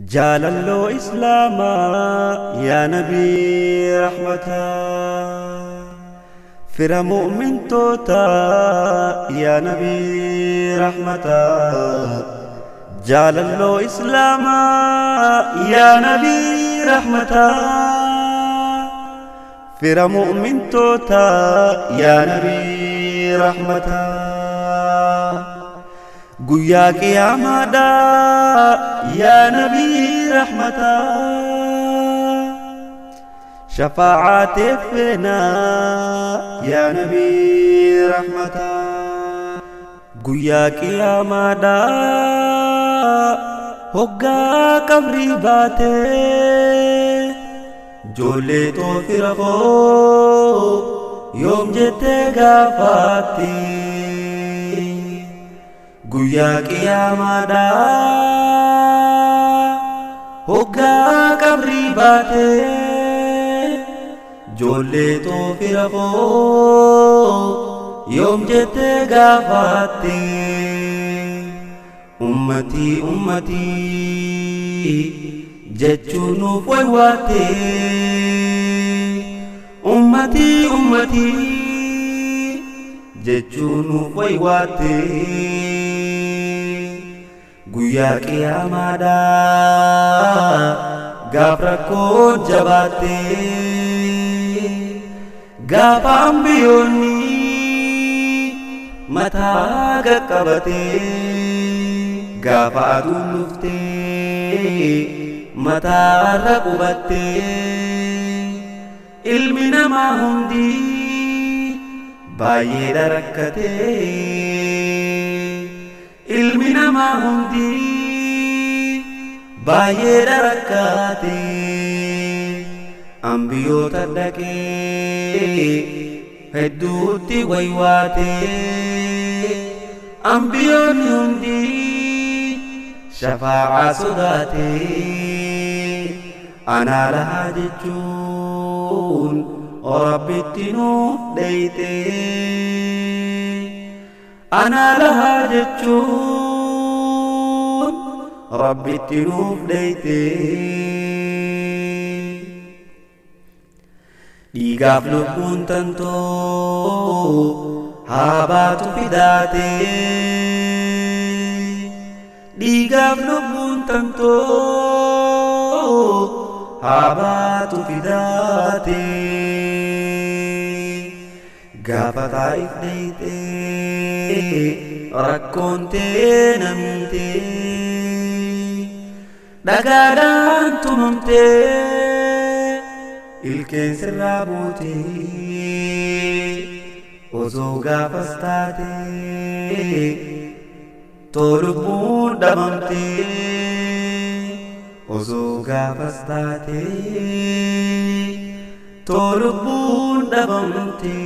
Jaalalloo Islaamaa yaa Nabii Rahmataa, fira mu'mintootaa yaa Nabii Rahmataa, jaalalloo Islaamaa yaa Nabii Rahmataa, fira mu'mintootaa yaa Nabii Rahmataa. Guyyaa qiyaamaadhaa yaa Nabii Rahmataa, shafaa'aa teeffeenaa yaa Nabii Rahmataa. Guyyaa qiyaamaadhaa hoggaa qabrii baatee, joollee toofira koo yoom jettee gaafatte. Guyyaa qiyaamaadhaa hoggaa qabrii baatee, joollee toofira koo yoom jettee gaafatte. Ummatii ummatii jechuun nuuf waywaatte, ummatii ummatii jechuun nuuf waywaatte. Guyyaa qiyaamaadhaa gaaf rakkoon jabaatte, gaafa ambiyoonni mataa qaqqabate, gaafa aduun dhuftee mataarra qubatte, ilmi namaa hundi baay'eedha rakkate, ilmi namaa hundi baay'eedha rakkate. Ambiyoota dhaqee hedduutti waywaate, ambiyoonni hundi shafaa'aa sodaate, anaa lahaa jechuun Rabbitti nuuf dheeyte, anaa lahaa jechuun Rabbitti nuuf dheeyte. Dhiigaaf lubbuun tantoo haa baatu fidaate, dhiigaaf lubbuun tantoo haa baatu fidaate. Gaafa Taa'if dheeytee rakkoon tee namite, dhagaadhaan tumamtee ilkeen sirraa buute, osoo gaafas taate tolubbuun dhabamte, osoo gaafas taate tolubbuun dhabamte.